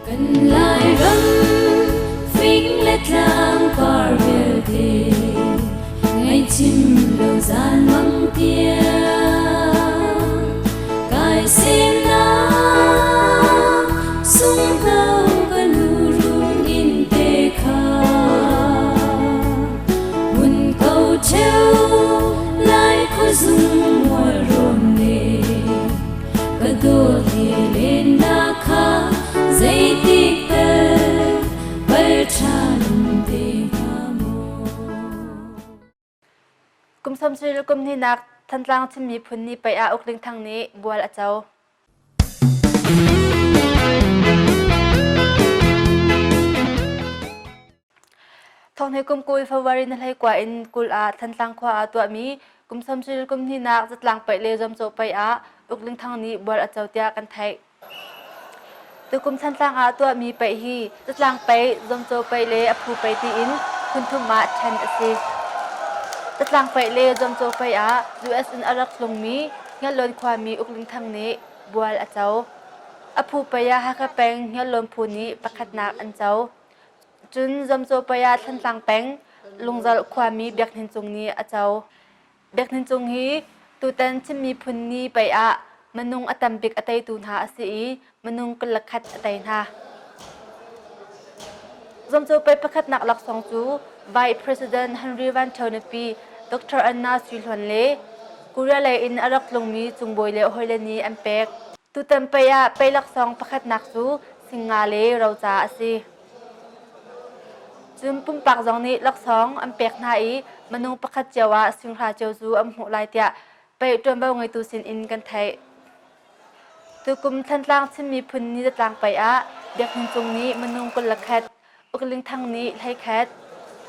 Kan Lairam fing le tlang par vialte ngaihchim lo zan mang tiang kai semnak sunghno ka nu run in te kha mun ko cheu lai khuazung mual rawn le Ka dawt he lennak kha zeitik tal pal ṭhan te hnga maw? Kum samsui kum hnihnak Thantlang Chin miphun ni pei ah Uk Ling Thang nih bual a co. Thawngthei kum 20 February ni 21 in 20 ah Thantlang khua ah tuahmi kum 30 kum hnihnak zatlang paih le zuamcawh paih ah Uk Ling Thang nih bual a co tiah kan theih. Tukum Thantlang ah tuahmi paih hi zatlang paih, zuamcawh paih le a phu paih tiin phun thum ah ṭhen a si. Zatlang paih le zuamcawh paih ah US in a rak tlungmi Ngiatlawn khuami Uk Ling Thang nih bual a co. A phu paih ah Hakha peng Ngiatlawn phu nih pakhatnak an co. Cun Zuamcawpai ah Thantlang peng Lungzarh khuami Biak Hnin Cung nih a co. Biak Hnin Cung hi tutan Chin miphun ni pei ah minung a tam bik a teitu hna a si i minung 21 a tei hna. Zuamcawpai pakhatnak laksawng cu Vice President Henry Van Thio nupi Dr. Anna Sui Hluan le Korea lei in a rak tlungmi cungbawi le hawile nih an pek. Tutan pei ah pei laksawng pakhatnak cu singa le roca a si. Cun pumpak zong nih laksawng an pek hna i minung pakhat cio ah singhra cio cu an hmuh lai tiah paih ṭuanvo ngeitu sinin kan theih. Tukum Thantlang Chin miphun ni zatlang paih ah Biak Hnin Cung nih minung 21, Uk Ling Thang nih 11,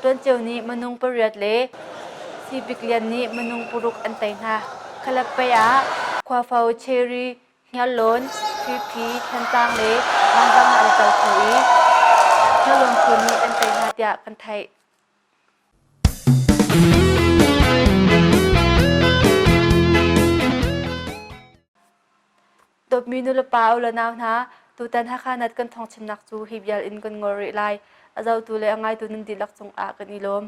Tuan Ceu nih minung pariat le Si Bik Lian nih minung paruk an tei hna. Khalap paih ah Khuafo Cherry Hniarlawn, Hriphi, Thantlang le Vanzang ah an i tel kho i Hniarlawn phu nih an tei hna tiah kan theih. Dawtmi nulepa u le nau hna, tutan Hakha Nat kan thawngchimnak cu hi vial in kan ngol rih lai. A zohtu le a ngaitu nan dihlak cungah kan i lawm.